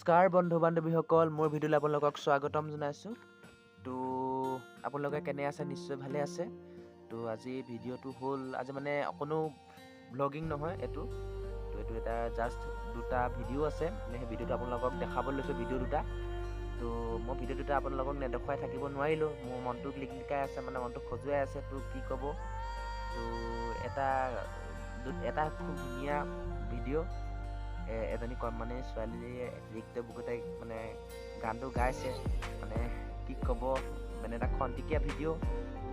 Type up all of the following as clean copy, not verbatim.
নমস্কাৰ বন্ধু বান্ধৱীসকল, মোৰ ভিডিঅ'লৈ আপোনালোকক স্বাগতম জনাইছোঁ। তো আপোনালোকে কেনে আছে? নিশ্চয় ভালে আছে। তো আজি ভিডিঅ'টো হ'ল, আজি মানে অকণো ব্লগিং নহয় এইটো। তো এইটো এটা জাষ্ট দুটা ভিডিঅ' আছে, মানে সেই ভিডিঅ'টো আপোনালোকক দেখাবলৈ লৈছোঁ, ভিডিঅ' দুটা। তো মই ভিডিঅ' দুটা আপোনালোকক নেদেখুৱাই থাকিব নোৱাৰিলোঁ, মোৰ মনটো লিকলিকাই আছে, মানে মনটো খজুৱাই আছে। তো কি ক'ব, তো এটা খুব ধুনীয়া ভিডিঅ', এজনী কণমানি ছোৱালীয়ে ৰিক্ত বুকুতে মানে গানটো গাইছে, মানে কি ক'ব, মানে এটা খন্তিকীয়া ভিডিঅ'।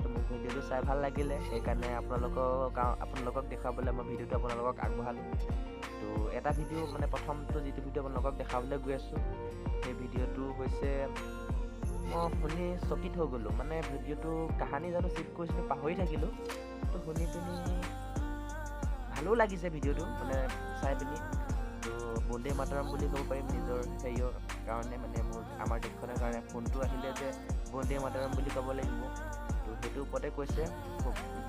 তো মোক ভিডিঅ'টো চাই ভাল লাগিলে, সেইকাৰণে আপোনালোকক দেখুৱাবলৈ মই ভিডিঅ'টো আপোনালোকক আগবঢ়ালোঁ। তো এটা ভিডিঅ' মানে প্ৰথমটো যিটো ভিডিঅ' আপোনালোকক দেখাবলৈ গৈ আছোঁ, সেই ভিডিঅ'টো হৈছে, মই শুনি চকিত হৈ গ'লোঁ। মানে ভিডিঅ'টো কাহানী জানো চেভ কৰিছিলোঁ, পাহৰি থাকিলোঁ। তো শুনি পিনি ভালো লাগিছে ভিডিঅ'টো মানে চাই পিনি। তো বন্দে মাতৰম বুলি ক'ব পাৰিম নিজৰ হেৰিয়ৰ কাৰণে, মানে মোৰ আমাৰ দেশখনৰ কাৰণে ফোনটো আহিলে যে বন্দে মাতৰম বুলি ক'ব লাগিব। তো সেইটোৰ ওপৰতে কৈছে।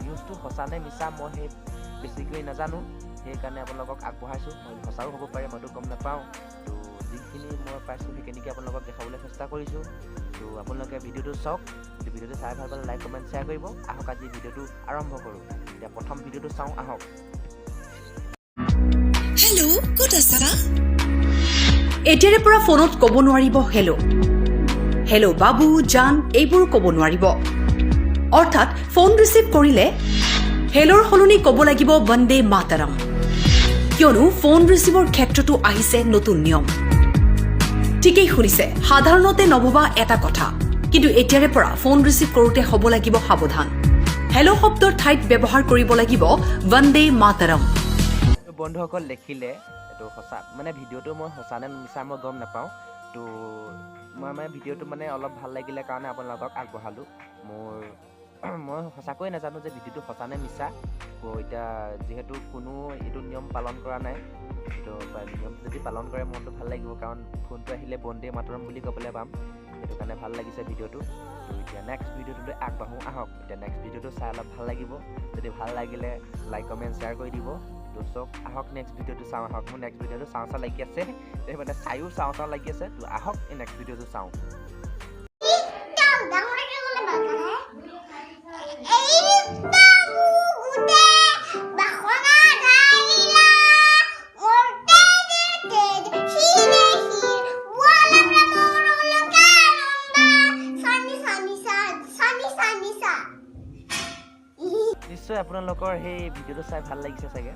নিউজটো সঁচা নে মিছা মই সেই বেছিকৈ নাজানো, সেইকাৰণে আপোনালোকক আগবঢ়াইছোঁ। মই সঁচাও হ'ব পাৰে, মইতো গম নাপাওঁ। তো যিখিনি মই পাইছোঁ সেইখিনিকে আপোনালোকক দেখাবলৈ চেষ্টা কৰিছোঁ। তো আপোনালোকে ভিডিঅ'টো চাওক, ভিডিঅ'টো চাই ভাল পালে লাইক কমেণ্ট শ্বেয়াৰ কৰিব। আহক আজি ভিডিঅ'টো আৰম্ভ কৰোঁ। এতিয়া প্ৰথম ভিডিঅ'টো চাওঁ আহক। হেল্ল', ক'ত আছা? এতিয়াৰে পৰা ফোনত ক'ব নোৱাৰিব হেল্ল', হেল্ল' বাবু, জান, এইবোৰ ক'ব নোৱাৰিব। অৰ্থাৎ ফোন ৰিচিভ কৰিলে হেল্ল'ৰ সলনি ক'ব লাগিব বন্দে মাতৰম। কিয়নো ফোন ৰিচিভৰ ক্ষেত্ৰতো আহিছে নতুন নিয়ম। ঠিকেই শুনিছে, সাধাৰণতে নভবা এটা কথা, কিন্তু এতিয়াৰে পৰা ফোন ৰিচিভ কৰোঁতে হ'ব লাগিব সাৱধান। হেল্ল' শব্দৰ ঠাইত ব্যৱহাৰ কৰিব লাগিব বন্দে মাতৰম। বন্ধুসকল দেখিলে, এইটো সঁচা, মানে ভিডিঅ'টো মই সঁচা নে মিছা মই গম নাপাওঁ। তো মই মানে ভিডিঅ'টো মানে অলপ ভাল লাগিলে কাৰণে আপোনালোকক আগবঢ়ালোঁ। মই সঁচাকৈয়ে নাজানো যে ভিডিঅ'টো সঁচা নে মিছা। তো এতিয়া যিহেতু কোনো এইটো নিয়ম পালন কৰা নাই, তো নিয়মটো যদি পালন কৰে মনটো ভাল লাগিব, কাৰণ ফোনটো আহিলে বন্দে মাতৰম বুলি ক'বলৈ পাম, সেইটো কাৰণে ভাল লাগিছে ভিডিঅ'টো। তো এতিয়া নেক্সট ভিডিঅ'টোলৈ আগবাঢ়োঁ আহক। এতিয়া নেক্সট ভিডিঅ'টো চাই অলপ ভাল লাগিব, যদি ভাল লাগিলে লাইক কমেণ্ট শ্বেয়াৰ কৰি দিব। তো চাওক আহক, নেক্সট ভিডিঅ'টো চাওঁ আহক। মোৰ নেক্সট ভিডিঅ'টো চাওঁ চাওঁ লাগি আছে, এই মানে চায়ো চাওঁ চাওঁ লাগি আছে। তো আহক এই নেক্সট ভিডিঅ'টো চাওঁ। ডাঙৰকে ক'লে ভাল লাগে। এই বুকুতে বাসনা ঢালিলা, মোৰ তেজে তেজ শিৰে শিৰ বোৱালা প্ৰেমৰ অলকানন্দা, চানি চানি চা, চানি চানি চা। নিশ্চয় আপোনালোকৰ সেই ভিডিঅ'টো চাই ভাল লাগিছে চাগে।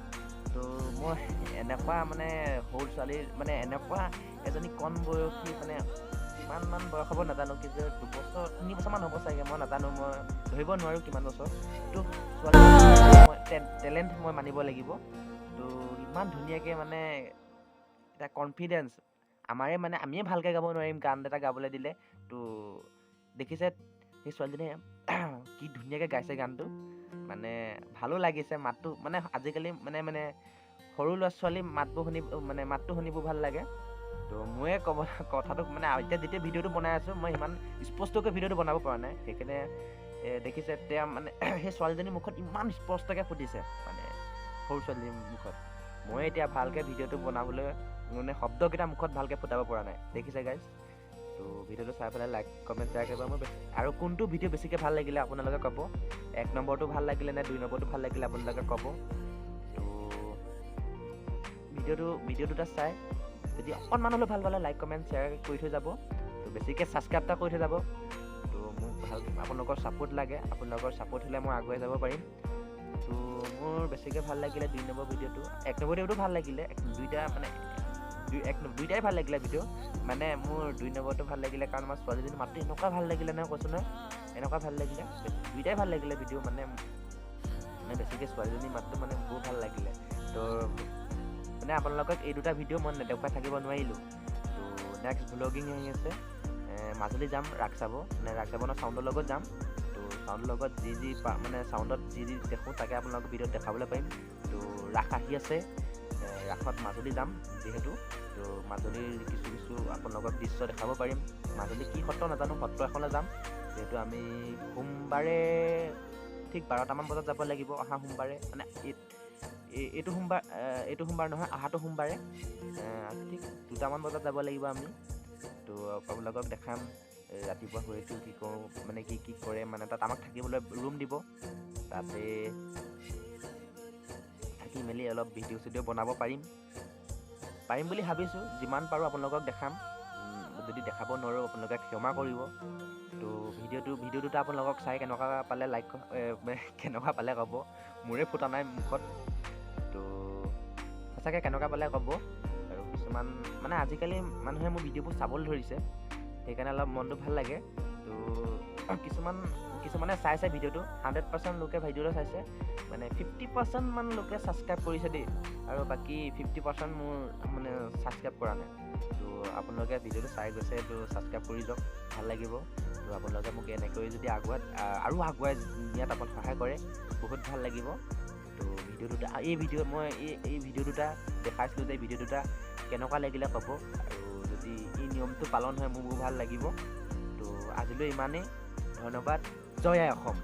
তো মই এনেকুৱা মানে সৰু ছোৱালীৰ, মানে এনেকুৱা এজনী কণ বয়সী, মানে কিমান মান বয়স হ'ব নাজানো, কিন্তু 2 বছৰ 3 বছৰমান হ'ব চাগে, মই নাজানো, মই ধৰিব নোৱাৰোঁ কিমান বছৰ। তো ছোৱালী মই টেলেণ্ট মই মানিব লাগিব। তো ইমান ধুনীয়াকৈ মানে এটা কনফিডেঞ্চ, আমাৰে মানে আমিয়ে ভালকৈ গাব নোৱাৰিম গান এটা গাবলৈ দিলে। তো দেখিছে সেই ছোৱালীজনীয়ে কি ধুনীয়াকৈ গাইছে গানটো, মানে ভালো লাগিছে মাতটো। মানে আজিকালি মানে সৰু ল'ৰা ছোৱালীৰ মাতবোৰ শুনি, মানে মাতটো শুনিব ভাল লাগে। তো ময়ে ক'ব কথাটো, মানে এতিয়া যেতিয়া ভিডিঅ'টো বনাই আছোঁ মই ইমান স্পষ্টকৈ ভিডিঅ'টো বনাব পৰা নাই, সেইকাৰণে দেখিছে তেওঁ মানে সেই ছোৱালীজনীৰ মুখত ইমান স্পষ্টকৈ ফুটিছে, মানে সৰু ছোৱালীজনীৰ মুখত। মই এতিয়া ভালকৈ ভিডিঅ'টো বনাবলৈ মানে শব্দকেইটা মুখত ভালকৈ ফুটাব পৰা নাই, দেখিছে গাইজ। তো ভিডিঅ'টো চাই পেলাই লাইক কমেণ্ট শ্বেয়াৰ কৰিব। মই আৰু কোনটো ভিডিঅ' বেছিকৈ ভাল লাগিলে আপোনালোকে ক'ব, 1 নম্বৰটো ভাল লাগিলে নে 2 নম্বৰটো ভাল লাগিলে আপোনালোকে ক'ব। তো ভিডিঅ' দুটা চাই যদি অকণমান হ'লেও ভাল পালে লাইক কমেণ্ট শ্বেয়াৰ কৰি থৈ যাব। তো বেছিকৈ ছাবস্ক্ৰাইব এটা কৰি থৈ যাব। তো মোক ভাল আপোনালোকৰ ছাপোৰ্ট লাগে, আপোনালোকৰ ছাপোৰ্ট হ'লে মই আগুৱাই যাব পাৰিম। তো মোৰ বেছিকৈ ভাল লাগিলে 2 নম্বৰ ভিডিঅ'টো, 1 নম্বৰ ভিডিঅ'টো ভাল লাগিলে, দুইটা মানে দুই এক দুইটাই ভাল লাগিলে ভিডিঅ'। মানে মোৰ 2 নম্বৰটো ভাল লাগিলে কাৰণ আমাৰ ছোৱালীজনীৰ মাতটো এনেকুৱা ভাল লাগিলে নহয়, কৈছোঁ নহয়, এনেকুৱা ভাল লাগিলে। দুইটাই ভাল লাগিলে ভিডিঅ', মানে বেছিকৈ ছোৱালীজনীৰ মাতটো মানে বহুত ভাল লাগিলে। তো মানে আপোনালোকক এই দুটা ভিডিঅ' মই নেদেখুৱাই থাকিব নোৱাৰিলোঁ। তো নেক্সট ভ্লগিং আহি আছে, মাজুলী যাম ৰাস চাব, মানে ৰাস চাব ন চাউণ্ডৰ লগত যাম। তো চাউণ্ডৰ লগত যি যি মানে চাউণ্ডত যি যি দেখোঁ তাকে আপোনালোকক ভিডিঅ'ত দেখাবলৈ পাৰিম। তো ৰাস আহি আছে, ৰাসত মাজুলী যাম যিহেতু, তো মাজুলীৰ কিছু কিছু আপোনালোকক দৃশ্য দেখাব পাৰিম। মাজুলী কি সত্ৰ নাজানো, সত্ৰ এখনলৈ যাম যিহেতু। আমি সোমবাৰে ঠিক 12টামান বজাত যাব লাগিব, অহা সোমবাৰে, মানে এইটো সোমবাৰ, এইটো সোমবাৰ নহয়, অহাটো সোমবাৰে ঠিক 2টামান বজাত যাব লাগিব আমি। তো আপোনালোকক দেখাম ৰাতিপুৱা শুই উঠি কি কৰোঁ, মানে কি কি কৰে, মানে তাত আমাক থাকিবলৈ ৰুম দিব, তাতে থাকি মেলি অলপ ভিডিঅ' চিডিঅ' বনাব পাৰিম বুলি ভাবিছোঁ। যিমান পাৰোঁ আপোনালোকক দেখাম, যদি দেখাব নোৱাৰোঁ আপোনালোকে ক্ষমা কৰিব। তো ভিডিঅ' দুটা আপোনালোকক চাই কেনেকুৱা পালে লাইক, কেনেকুৱা পালে ক'ব, মোৰে ফুটা নাই মুখত। তো সঁচাকৈ কেনেকুৱা পালে ক'ব। আৰু কিছুমান মানে আজিকালি মানুহে মোৰ ভিডিঅ'বোৰ চাবলৈ ধৰিছে, সেইকাৰণে অলপ মনটো ভাল লাগে। তো কিছুমানে চাইছে ভিডিঅ'টো, 100% লোকে ভিডিঅ'টো চাইছে, মানে 50% মান লোকে ছাবস্ক্ৰাইব কৰিছে দেই, আৰু বাকী 50% মোৰ মানে ছাবস্ক্ৰাইব কৰা নাই। তো আপোনালোকে ভিডিঅ'টো চাই গৈছে, তো ছাবস্ক্ৰাইব কৰি যাওক, ভাল লাগিব। তো আপোনালোকে মোক এনেকৈ যদি আগুৱাই আৰু আগুৱাই নিয়াত আপোনাক সহায় কৰে, বহুত ভাল লাগিব। তো ভিডিঅ' দুটা, এই ভিডিঅ' মই এই ভিডিঅ' দুটা দেখাইছিলোঁ যে ভিডিঅ' দুটা কেনেকুৱা লাগিলে ক'ব, আৰু যদি এই নিয়মটো পালন হয় মোৰ বহুত ভাল লাগিব। তো আজিলৈ ইমানেই, ধন্যবাদ, জয় আই অসম।